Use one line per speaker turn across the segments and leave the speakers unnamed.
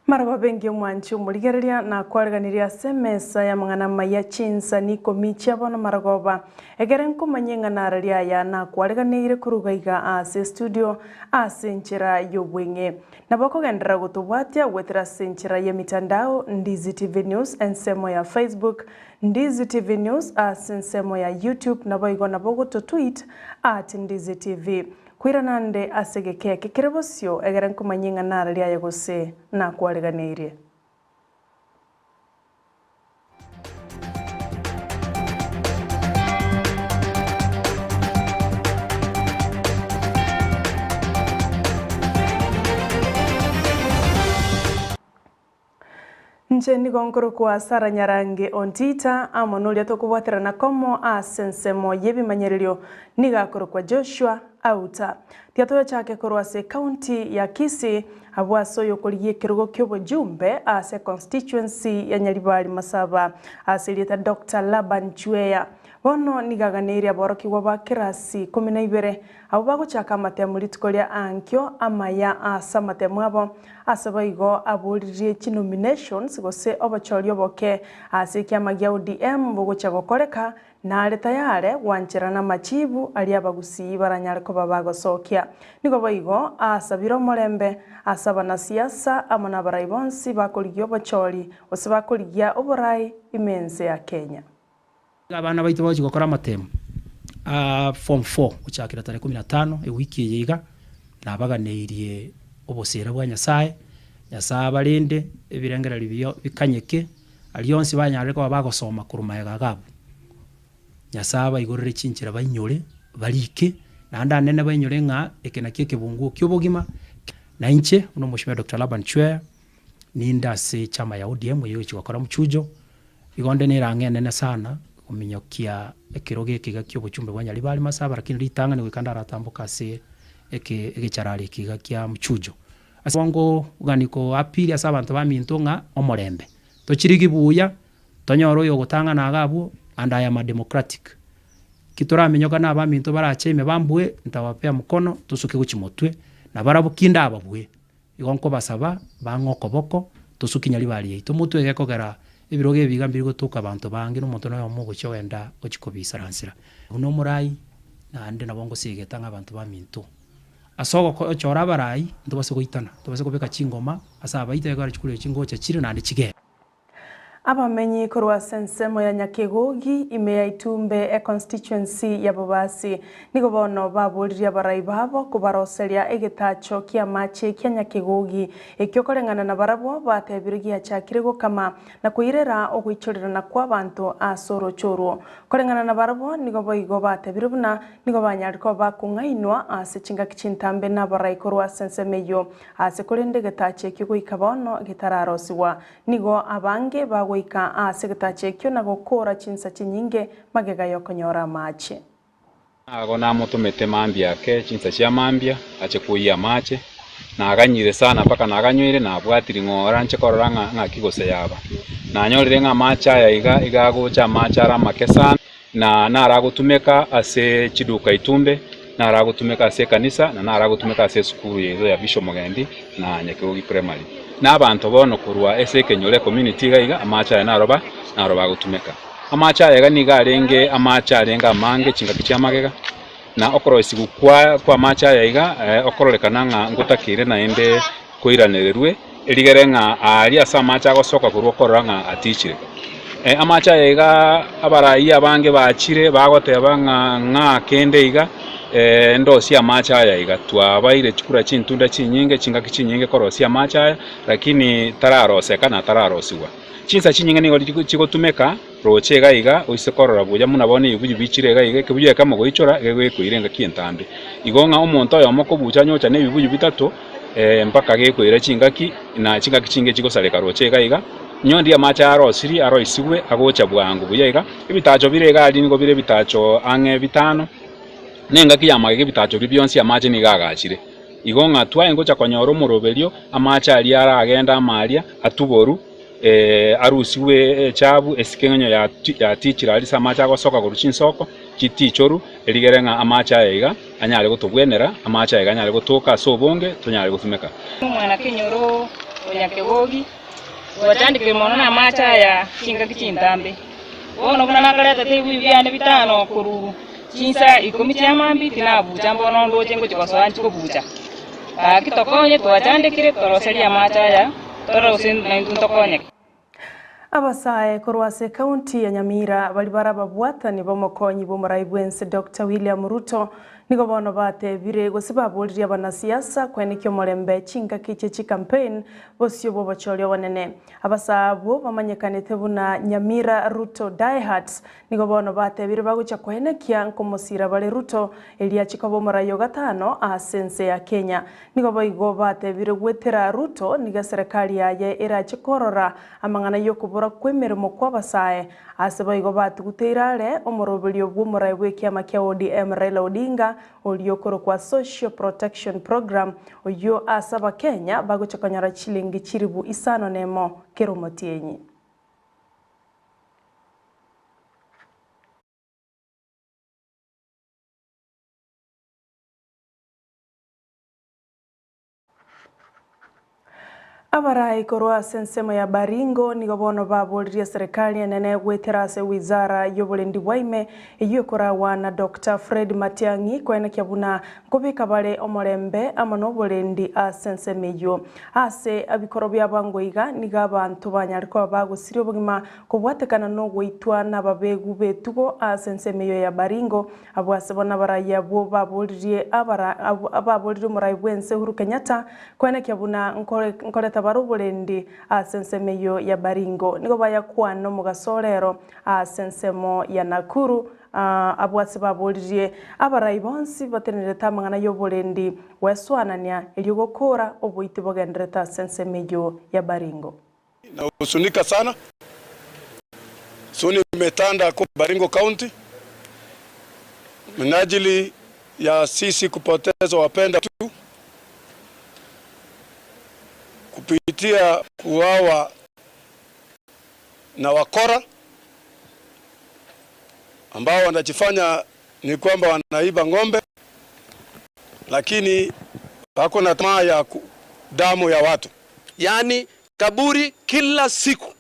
Marogoba engiya omwanchi omorigereria nakwareganirie ase emesa y'amang'ana amaya chinsani ikomi chia bono marogoba. Ekere nkomanya ing'ana ara riaya nakwareganeire koruga iga ase estudio ase enchera y'obweng'e. Nabo okogenderera gotobwatia goetera ase enchera y'emitandao Ndizi TV News ensemo ya Facebook, Ndizi TV News ase ensemo ya YouTube naboigo nabo ogototweet at Ndizi TV. Koirana ande ase egeka eke kere bosio, egere nkomanyie ng'a nara riaye gose nakwareganeirie. Inche nigo nkorokwa Sarah Nyarange Ontita, amo noria tokobwaterana komo ase ensemo y'ebimanyererio, nigo akorokwa Joshua Auta. Tiga toyachake korwa ase ecounty ya Kisii, abwo ase oyokorigia ekerogo ki'obojumbe ase econstituency ya Nyaribari Masaba ase erieta Doctor Laban Chweya. Bono nigo aganeirie aborokigwa ba kerasi ikomi na ibere abwo bagochaka amatemu rituko ria ankio amaya ase amatemu abo Ase boigo aboririe chinominations gose obochori oboke ase ekiama gia ODM bogochia gokoreka, nare tayare gwancherana amachibu aria abagusii baranyare koba bagosokia. Nigo boigo asabire omorembe ase abanasiasa amo nabarai bonsi bakorigia obochori gose bakorigia oborai ime ense ya Kenya.
Abana baito bagochia gokora amatemo a form four gochakera tarehe kumi na tano ewiki eye iga, nabaganeirie obosera bwa Nyasaye, Nyasaye abarende, ebirengererio biria bikanyeke, aria onsi banyarire koba bagosoma korwa magega iga abwo. Nyasaye abaigorere chinchera bainyore, barike, naende anene bainyore ng'a eke nakio ekebunguo kia obogima, na inche buna omosubati Doctor Laban Chweya, ninde ase echama ya ODM eyio egochia gokora mchujo. Igo onde nerang'e enene sana kominyokia ekerogo eke iga ki'obochumbe bwa Nyaribari Masaba, lakini ritang'ani goika ndaratamboka ase eke egecharari eke iga kia mchujo. Ase bwango gani koapili ase abanto baminto ng'a omorembe. Tochirigi buya, tonyore oyogotang'ana iga abwo, and I am a democratic. Ki toraminyoka na abaminto barache ime bambue, ntawapea mkono, tosuke gochia motwe, nabarabwo ki ndababue. Igo nkobasaba bang'e okoboko, tosukie nyaribari yaito motwe egekogera ebirogo ebi iga mbiri gotoka abanto bange na omonto noyomo ogochia ogenda gochia kobisaransera. Buna omorai, naende nabo ngosegeta ng'a abanto baminto ase ogochora abarai ntobase goitana, ntobase kobeka chingoma ase abaito ekero chikura echi ngocha chire naende chigende.
Abamenyi korwa ase ensemo ya Nyakegogi, ime ya Itumbe econstituency ya Bobasi, nigo bono baboririe abarai babo kobaroseria egetacho ki'amache kia Nyakegogi, ekio koreng'ana nabarabwo batebire giachakire gokama na koirera ogoichorerana kw'abanto ase oroche orwo. Koreng'ana nabarabwo nigo boigo batebire buna nigo banyare koba bakong'ainwa ase chingaki chintambe nabarai korwa ase ensemo eyio, ase korende egetacho ekio goika bono getararosigwa. Nigo abange bagoika aase egetacho ekio na gokoora chinsa chinyinge magega y'okonyora amaache.
Nago namotomete mambia ake chinsa chia mambia ache koyia amache, naganyire sana mpaka naganyoire nabwatiri ng'ora nche korora ng'a ng'aki gose yaba. Nanyorire ng'a amache aya iga iga agocha amache are amake sana, na naragotumeka ase chiduka itumbe, naragotumeka ase ekanisa, na naragotumeka ase esukuru yaito ya Bishop Mugendi na Nyakegogi Primary. Na abanto bono korwa ase ekenyoro ecommunity iga iga amache aya naro ba naro bagotumeka. Amache aya iga nigo arenge amache arenge amange chingaki chia magega, na okoroisigwa kwa kw'amache aya iga okororekana ng'a ngotakeire naende koiranererwe, erigere ng'a aaria ase amache agosoka korwa okorora ng'a atichire. Amache aya iga abarai abange bachire bagoteba ng'a ng'a kende iga ndosie amache aya iga. Twabaire chikura chintunda chinyinge chingaki chinyinge korosia amache aya, lakini tararoseka na tararosigwa. Chinsa chinyinge nigo chigotumeka roche iga iga oise korora buya buna bono ebibuyu bichire iga iga, ekebuyu ekemo goichora gegoikoira engaki entambe. Igo ng'a omonto oyomo kobucha onye ocha na ebibuyu bitato mpaka gekoira chingaki na chingaki chinge chigosareka roche iga iga, onye ndiria amache arosirie aroisigwe agocha bwango buya iga. Ebitacho bire iga aria nigo bire ebitacho ang'e bitano, na engaki ya magega ebitacho biria bionsi amache nigo agachire. Igo ng'a twaye ngocha konyora omoroberio, amache aria aragende amo aria atuboru, arusigwe echabu, esike ng'enyo yatichire aria ase amache agosoka korwa chinsoko, chitichoru, erigere ng'a amache aya iga anyare gotobwenera, amache aya iga anyare gotoka ase obonge, tonyare gotumeka.
Omwana kenyoro. o Nyakegogi, Twachandekire mono namache aya chingaki chintambe. Bono buna nakareta ebibuyu biane bitano korwa chinsa ikomi chia mambia, tinabucha mbono ndoche ngochia gosoa nchie kobucha. Gaki tokonye, twachandekire, toroserie amache aya, torore gose naintwe ntokonyeke.
Abasae korwa ase ekaunti ya Nyamira baria bare ababwatani b'omokonyi bw'omorai bw'ense Doctor William Ruto nigo bono batebire gose baboririe abanasiasa koenekia omorembe chingaki chie chicampaign bosio bw'obochori obonene. Abasae abwo bamanyekanete buna Nyamira Ruto Diehards Nigo bono batebire bagochia koenekia nkomosira bare Ruto, erio achie koba omorai o gatano ase ense ya Kenya. Nigo boigo batebire gwetera Ruto nigo eserekari yaye erache korora amang'ana y'okobora kw'emeremo kw'abasae. Ase boigo batuguteire are omoroberio bw'omorai bw'ekiama kia ODM Raila Odinga oria okorokwa Social Protection Program oyio ase abakenya bagochia konyora chilingi chiribu isano nemo kera omotienyi. Abarai korwa ase ensemo ya Baringo nigo bono baboririe eserekari enene goetera ase wizara y'oborendi bwa ime eyio ekoragwa na Doctor Fred Matiang'i koenekia buna nkobeka bare omorembe amo noborendi ase ensemo eyio. Ase ebikoro bia bwango iga nigo abanto banyare koba bagosiria obogima kobwatekana nogoitwa nababegu b'etugo ase ensemo eyio ya Baringo. Abwo ase bono abarai abwo baboririe abara baboririe omorai bw'ense Uhuru Kenyatta koenekia buna nkoreta bare oborendi ase ensemo eyio ya Baringo. Nigo bayakwana omogaso orero ase ensemo ya Nakuru. Abwo ase baboririe abarai bonsi batenenerete amang'ana y'oborendi Gweswanania, erio gokoora oboiti bogenderete ase ensemo eyio ya Baringo.
Nahuzunika sana huzuni imetanda kule Baringo County minajili ya sisi kupoteza wapenda wetu kupitia kuuawa na wakora ambao wanajifanya ni kwamba wanaiba ng'ombe, lakini wako na tamaa ya damu ya watu.
Yaani kaburi kila siku.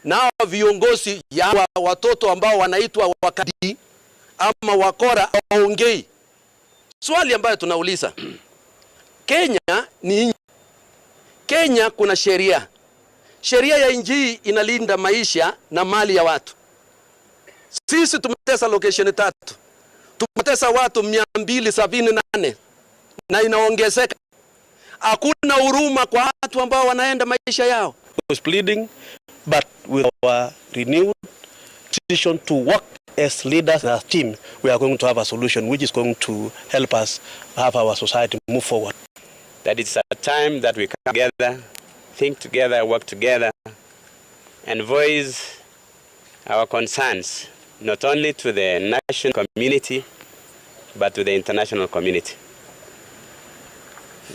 Nao viongozi ya watoto ambao wanaitwa wakadi ama wakora waongei. Swali ambayo tunauliza, Kenya ni nchi. Kenya kuna sheria. Sheria ya nchi hii inalinda maisha na mali ya watu. Sisi tumetesa location tatu. Tumetesa watu 278 na inaongezeka. Hakuna huruma kwa watu ambao wanaenda maisha yao.
Was pleading, but with our renewed decision to work as leaders as a team, we are going to have a solution which is going to help us have our society move forward.
That it's a time that we come together, think together, work together, and voice our concerns, not only to the national community, but to the international community.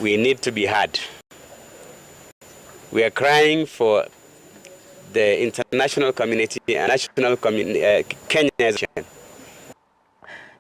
We need to be heard. We are crying for the international community and national Kenya as a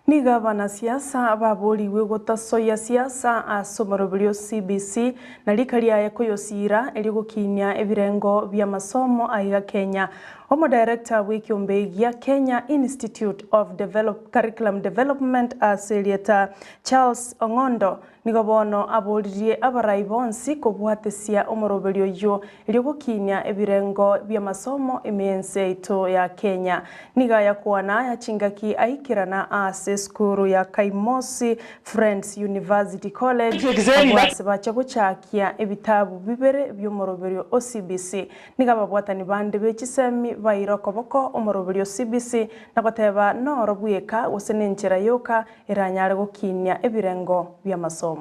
Nigo abanasiasa baborigwe gotasoyia siasa ase omoroberi o CBC na rika riaye koyosiira erio gokinia ebirengo bi'amasomo aiga Kenya. Omodirector bw'ekiombe gia Kenya Institute of Develop Curriculum Development ase erieta Charles Ong'ondo Nigo bono aboririe abarai bonsi kobwatesia omoroberio oyio erio gokinia ebirengo bi'amasomo ime y'ense yaito ya Kenya. Nigo ayakwana aya chingaki aikerana ase esukuru ya Kaimosi Friends University College abwo ase bacha gochakia ebitabu bibere bi'omoroberio o CBC. Nigo ababwatani bande be chisemi baire okoboko omoroberio o CBC na goteba noro bweka gose nenchera yoka eranyare gokinia ebirengo bi'amasomo.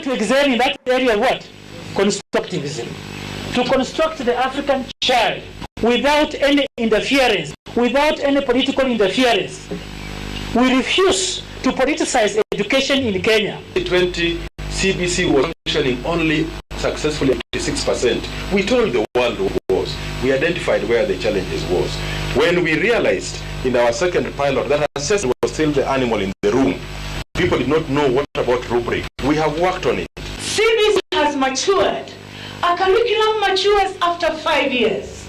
To excel in that area of what? Constructivism. To construct the African child without any interference, without any political interference. We refuse to politicize education in Kenya.
2020 CBC was functioning only successfully at 56%. We told the world what was. We identified where the challenges was. When we realized in our second pilot that assessment was still the animal in the room, people did not know what about rubric. We have worked on it.
CBC has matured A curriculum matures after 5 years.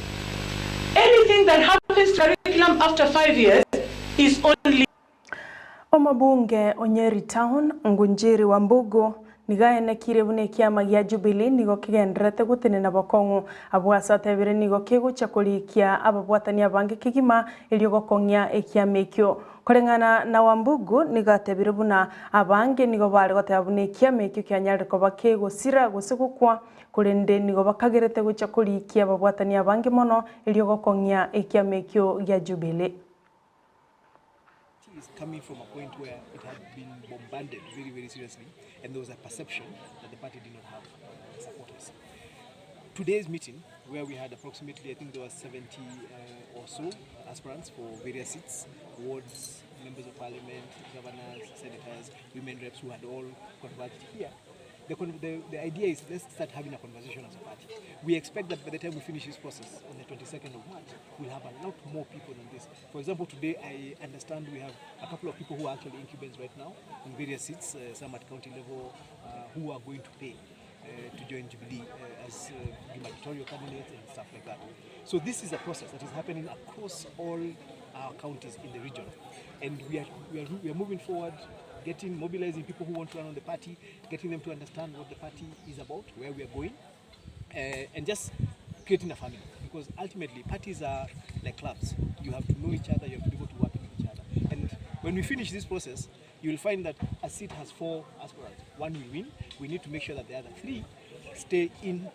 Anything that happens to curriculum after 5 years is only.
Omobunge o Nyeri Town, Ngunjiri Wambugu, nigo aenekire buna ekiama gia Jubilee nigo kegendererete gotenena bokong'u. Abwo ase atebire nigo kegochia korikia ababwatani abange kegima erio gokong'ia ekiama ekio. Koreng'ana na Wambugu nigo atebire buna abange nigo bare goteba buna ekiama ekio kianyarire koba kegosira gose gokwa, korende nigo bakagerete gochia korikia ababwatani abange mono erio gokong'ia ekiama ekio gia Jubilee.
is coming from a point where it had been bombarded very, very seriously, and there was a perception that the party did not have supporters. Today's meeting, where we had approximately, I think there were 70 uh, or so aspirants for various seats, wards, members of parliament, governors, senators, women reps who had all converged here. The, the, the idea is let's start having a conversation as a party. We expect that by the time we finish this process on the 22nd of March, we'll have a lot more people than this. For example, today I understand we have a couple of people who are actually incumbents right now in various seats, uh, some at county level, uh, who are going to pay uh, to join Jubilee uh, as uh, gubernatorial candidates and stuff like that. So this is a process that is happening across all our counties in the region. And we are, we are, we are moving forward, getting, mobilizing people who want to run on the party, getting them to understand what the party is about, where we are going, uh, and just creating a family. Because ultimately, parties are like clubs. You have to know each other, you have to be able to work with each other. And when we finish this process, you will find that a seat has four aspirants. One will win. We need to make sure that the other three stay in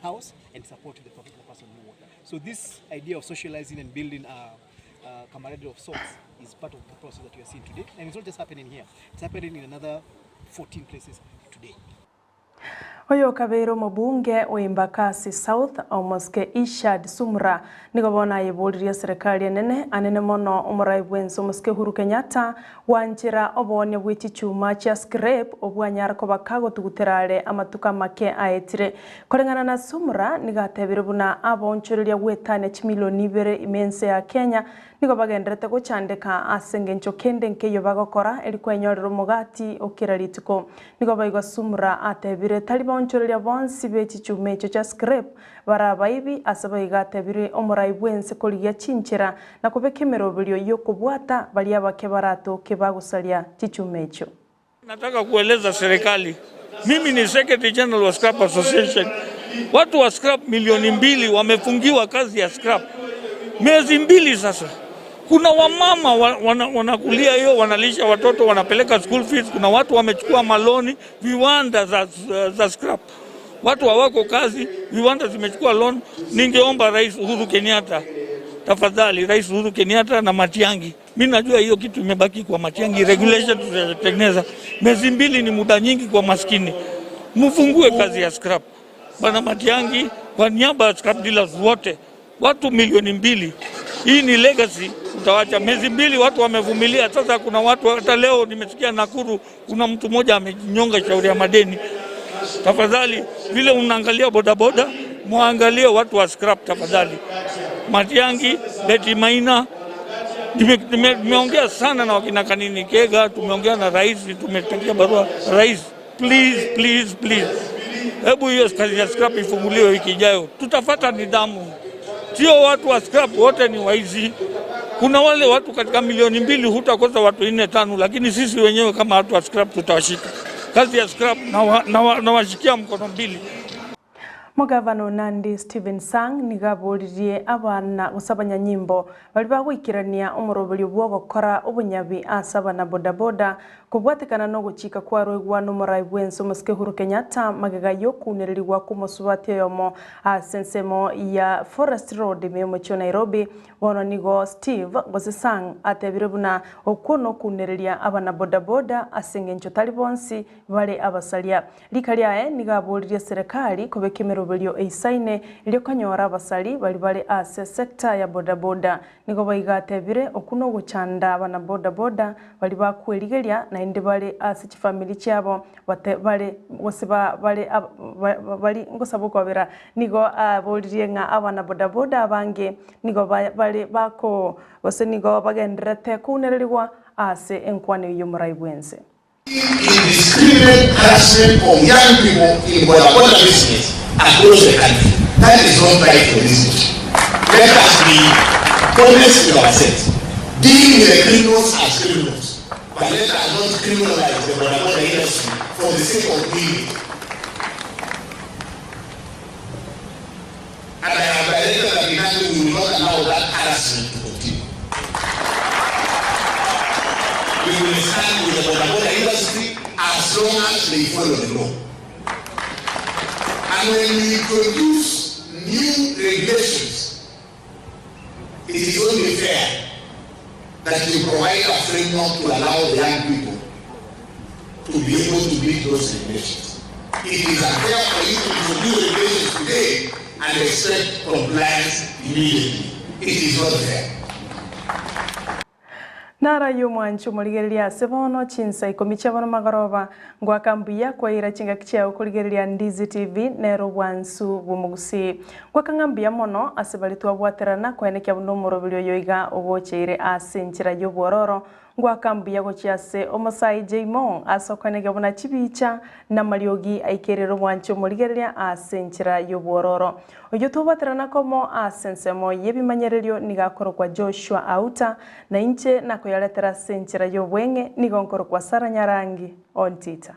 house and support the, the person who won. So this idea of socializing and building a, a camaraderie of sorts is part of the process that you are seeing today. And it's not just happening here. It's happening in another 14 places today.
Oyo okabeire omobunge o Embakasi South, Omosike Ishad Sumra, nigo bono ayeboririe eserekari enene anene mono omorai bwense Omosike Uhuru Kenyatta gwanchera oboonia bwe chichuma chia scrape obwo anyare koba kagotugutera are amatuko amake aetire. Koreng'ana na Sumra, nigo atebire buna abaonchoreria goetania chimilioni ibere ime ense ya Kenya Nigo bagendererete gochandeka ase engencho kende nkeiyo bagokora, eri kwenyorera omogati o kera rituko. Nigo boigo Sumra atebire, Tari baonchoreria bonsi be chichuma echio chia scrape bare abaibi, ase boigo atebire omorai bw'ense korigia chinchera na kobeka emeroberio y'okobwata baria abake baratoke bagosaria chichuma echio.
Nataka kueleza serikali, mimi ni Secretary General wa Scrap Association. Watu wa scrap milioni mbili wamefungiwa kazi ya scrap miezi mbili sasa. Kuna wamama wanakulia hiyo, wanalisha watoto, wanapeleka school fees. Kuna watu wamechukua maloni viwanda za, za scrap, watu hawako kazi, viwanda zimechukua loan. Ningeomba Rais Uhuru Kenyatta, tafadhali, Rais Uhuru Kenyatta na Matiang'i Mi najua hiyo kitu imebaki kwa Matiang'i, regulation tutatengeneza. Miezi mbili ni muda nyingi kwa maskini, mfungue kazi ya scrap. Bwana Matiang'i, kwa niaba ya scrap dealers wote, watu milioni mbili, hii ni legacy utawacha. Miezi mbili watu wamevumilia. Sasa kuna watu hata leo nimesikia Nakuru kuna mtu mmoja amejinyonga shauri ya madeni. Tafadhali, vile unaangalia bodaboda, muangalie watu wa scrap tafadhali. Matiang'i, Betty Maina Nimeongea sana na wakina Kanini Kega, tumeongea na rais, tumepatia barua rais, please please please, hebu hiyo kazi ya scrap ifunguliwe wiki ijayo, tutafata nidhamu. Sio watu wa scrap wote ni waizi. Kuna wale watu katika milioni mbili hutakosa watu nne tano, lakini sisi wenyewe kama watu wa scrap tutawashika. Kazi ya scrap nawashikia na, na mkono mbili.
Omogavana o Nandi Stephen Sang nigo aboririe abana gose abanyanyimbo baria bagoikerania omoroberio bw'ogokora obonyabi ase abana bodaboda kobwatekana nogochika kwaroigwa nomorai bwense omosike Uhuru Kenyatta magega y'okounererigwa kw'omosubati oyomo ase ensemo ya Forest Road ime y'omochie o Nairobi. Bono nigo Steve gose Sang atebire buna okwo nokounereria abana bodaboda ase engencho tari bonsi bare abasaria. Rika riaye nigo aboririe eserekari kobeka emeroberio eisaine erio konyora abasari baria bare ase sector ya bodaboda. Nigo boigo atebire okwo nogochanda abana bodaboda baria bakwerigeria naende bare ase chifamiri chiabo bate bare gose ba bare bari ngosaba okwabera. Nigo aboririe ng'a abana bodaboda abange nigo bare bako gose nigo bagendererete kounererigwa ase enkwana eyio y'omorai bwense.
Indiscriminate harassment of young people in boda boda business. across the country. That is not right for this nation. Let us be honest with ourselves. Deal with the criminals as criminals. But let us not criminalize the boda boda industry for the sake of doing it. And I have directed that the country will not allow that harassment to continue. We will stand with the boda boda industry as long as they follow the law. And when we introduce new regulations, it is only fair that you provide a framework to allow the young people to be able to meet those regulations. It is unfair for you to introduce regulations today and expect compliance immediately. It is not fair.
Naro ayio omwanchi omorigereria ase bono chinsa ikomi chia bono magoroba, ngoaka mbuya kwaira chingaki chiao korigereria Ndizi TV nero obwansu bw'omogusii. Ngoaka ng'a mbuya mono ase baria twabwaterana koenekia buna omoroberi oyo iga ogocheire ase enchera y'obwororo Ngoaka mbuya gochia ase omosae J-Mo ase okoenekia buna chibicha namariogi aikerere obwanchi omorigereria ase enchera y'obwororo. Oyio tobwaterana komo ase ensemo y'ebimanyererio nigo akorokwa Joshua Auta, na inche nakoyaretera ase enchera y'obweng'e nigo nkorokwa Sarah Nyarangi Ontita.